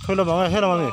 Khawi lamah nge helamah mi?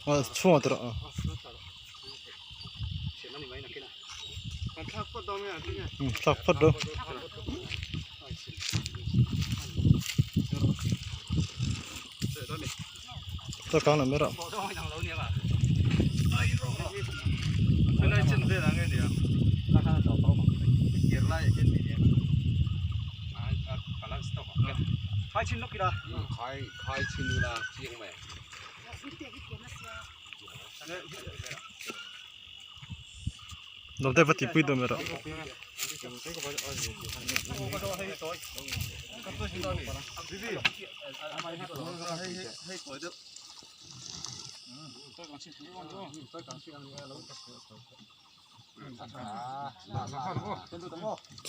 Aw chhungah tawrh a thlak phawt dawn ta kang lam erawh Dawte va tihpui dawn erawh.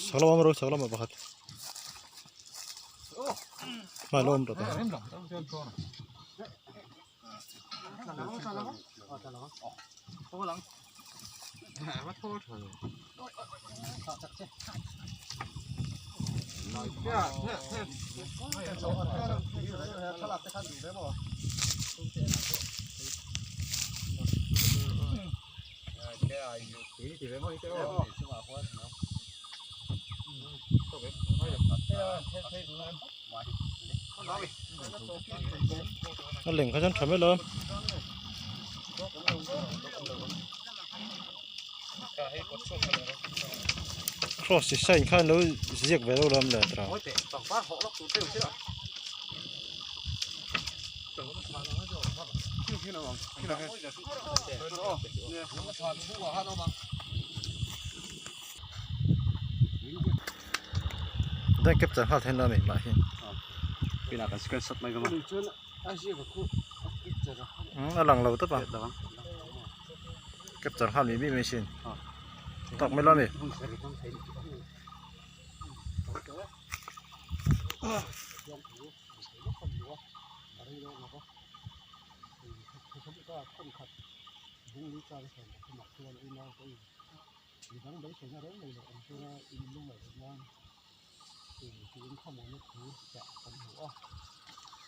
Chak lamah ro chak lamah pakhat hmai lo awm tawh ta. A leng kha chuan tha mai lo. Cross chi sign khan lo ziak ve lo lam le tara. Dan capture nghal thein la mai mah hi. A lang lo tawp a capture nghal mih mih mai sin tak mai lo a ni.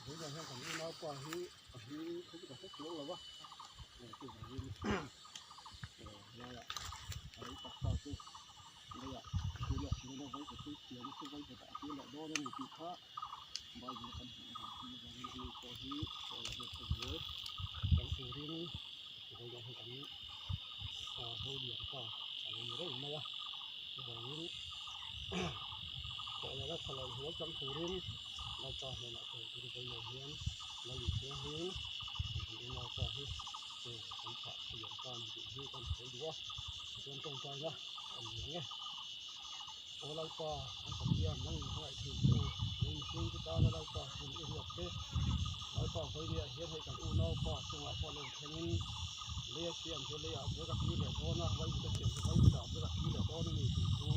Tunah hian kan unaupa hi a hming kha chu ka hre chiang lo va, chuvangin helaiah a lei taksa chu leiah thil leh thil a vai tui thiam chu vai kawtah a tir leh dawn a ni tih kha Bible a kan hmuh dan hi avangin ani pawh hi sawi leh ta zel kan turin vawiah hian kan ho lian ta a lo ni reng mai a chuvangin thawh leh tha lo hnuai chang turin Lalpa hnenah sawi tur vawiah hian Lal Isua hi kan unaupa hi kan thlah lian ta a ni tih hi kan sawi duh a tichuan tawngtaina a ni ang e. Aw Lalpa, kan Pathian, nang in hmangaih thin chu, lei mihring te tana Lalpa hun i ruat te, Lalpa vawinia hian hei kan unaupa chungah pawh lo thlengin lei a siam chu leiah vek a kir leh dawn a, vaivut a siam chu vaivutah vek a kir leh dawn a ni tih thu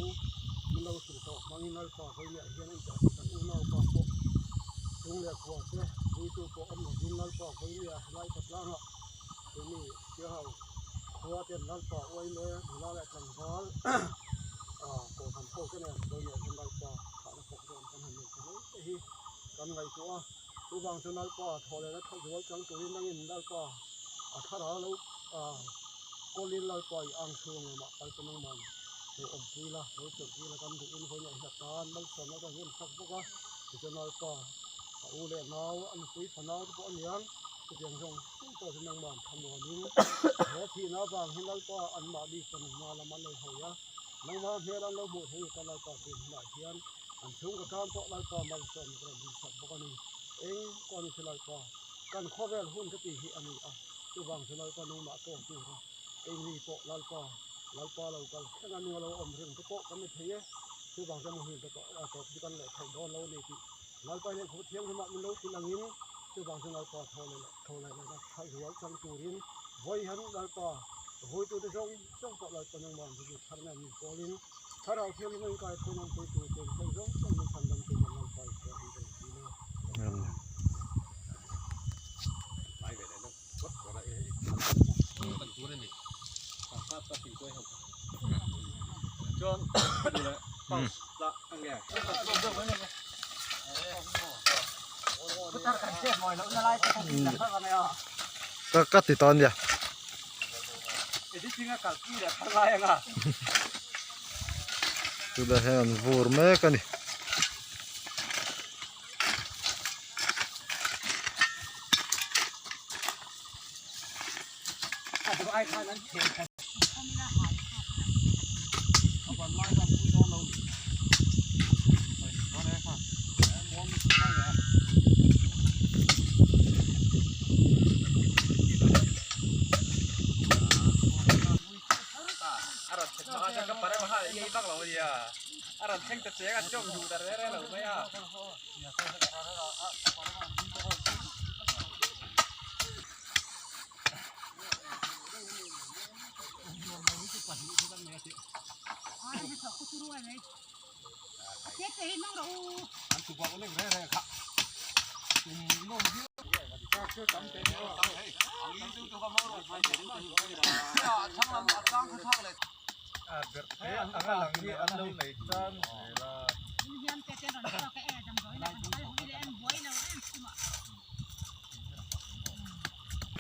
min lo hrilh tawh hmangin Lalpa vawinia hian en teh kan unaupa pawh chung leh kua te vuitu pawh awm lovin Lalpa vawinia helai khawtlangah Tuni Siahau khua ten Lalpa uaime nula leh tlangval kohhran ho te nen Vawinia hian Lalpa thahna program kan han nei ta mai te hi kan ngaihtuah a, chuvang chu Lalpa thawh lehna tha zual chang turin nangin Lalpa a thlarau lo kawlin Lalpa i ang chhung lamah Lalpa nangman lo awmpui la, lo chawlhpui la kan duhin Vawinia hi a tan malsawmna kan rawn sak bawk a, tichuan Lalpa a u leh nau a nupui fanau te pawh a niang. Chutiang zawng zawng pawh chu nangmah thamuanin he thihna avang hi Lalpa anmahni pawnhma lam an lo hawi a, nangmah hmel an lo hmuh theih ta Lalpa tun hunah hian an chhungkaw tan pawh Lalpa malsawmna ka rawn rinsak bawk a ni. Eng pawh ni se Lalpa, kan khawvel hun ka tih hi a ni a, chuvang chu Lalpa nangmah tawk tura keini pawh Lalpa, Lalpa lo kal thleng a nunga lo awm reng te pawh kan ni thei e, chuvang chuan muhil te pawh tawp chu kan leh theih dawn lo a ni tih Lalpa hian khaw thianghlimah min lo hrilh angin chuvang chu Lalpa thaw leh thaw leh lehna tha zual chang turin vawi hian Lalpa hawitute zawng zawng pawh Lalpa nangmah an zirtir thar nen min pawlin Thlarau Thianghlim a inkai thawn awmpui tur ten thil zawng zawng min chhan dam tur kan Lalpa Isua hi kan dil e. Amen. Ka ka ti tawn nia. Chulai hian an vur mek a ni.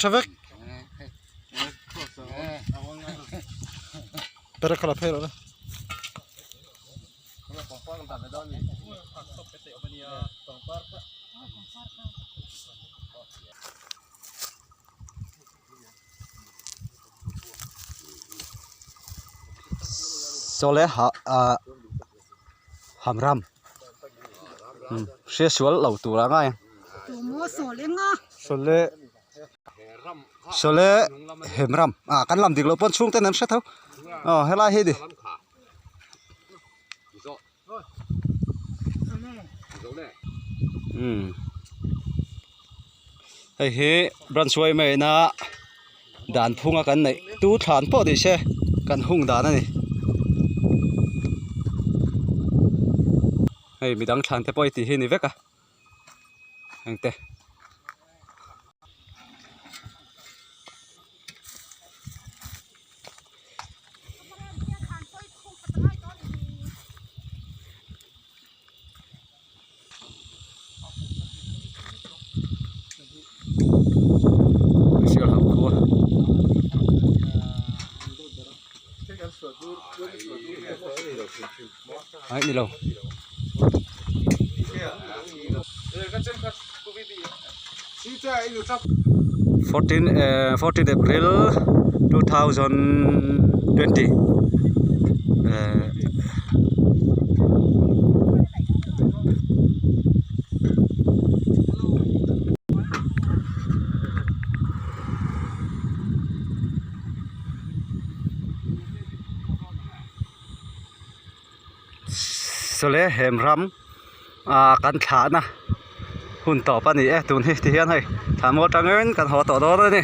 Tha vek. Pera khala phei rawh le. Sawle ha ah hamram hria sual lo tur a ngai sawle sawle hemram ah kan lam dik loh pawn chhung ten an hre tho aw helai hi ni. Hei hi branch yma ina dan phunga kan neih tu thlan pawh ni se kan hung dan a ni hei midang thlan te pawh hi tih hi a ni vek a heng te. Ai ni lo. 14 14 April 2020 eh Sawle hem ram ah kan thlahna hun tawp a ni e tun hi tihian hei thla maw atangin kan haw tawh dawn a ni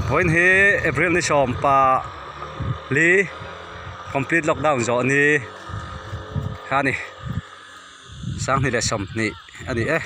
vawiin hi April ni sawmpa li complete lockdown zawh ni kha a ni sanghnih leh sawmhnih a ni e.